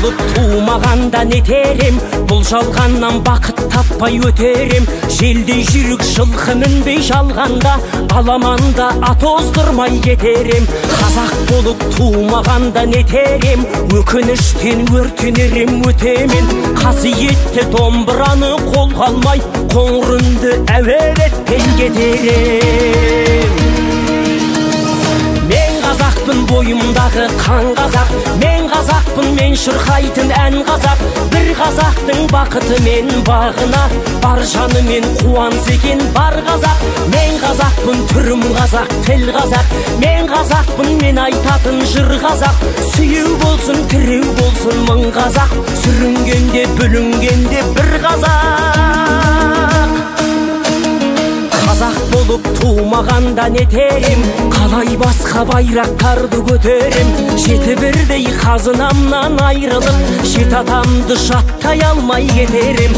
болып тумағанда нетер ем, бұл жалғаннан бақыт таппай өтер ем. Желдей жүйрік жылқы мінбей жалғанда, аламанда ат оздырмай кетер ем. Қазақ болып тумағанда нетер ем, өкініштен өртенер ем өтемен. Қасиетті домбыраны қолға алмай, қоңыр үнді әуелетпей кетер ем. Мен қазақпын, бойымдағы қан қазақ, мен қазақпын, мен шырқайтын ән қазақ. Бір қазақтың бақыты мен бағына, бар жанымен қуанса екен бар қазақ. Мен қазақпын, түрім қазақ, тіл қазақ, мен қазақпын, мен айтатын жыр қазақ. Сүйеу болсын, тіреу болсын мың қазақ, сүрінгенде, бүлінгенде бір қазақ. Қазақ болып тумағанда нетер ем, қалай басқа байрақтарды көтерем. Жеті бірдей қазынамнан айырылып, жеті атамды жаттай алмай кетер ем.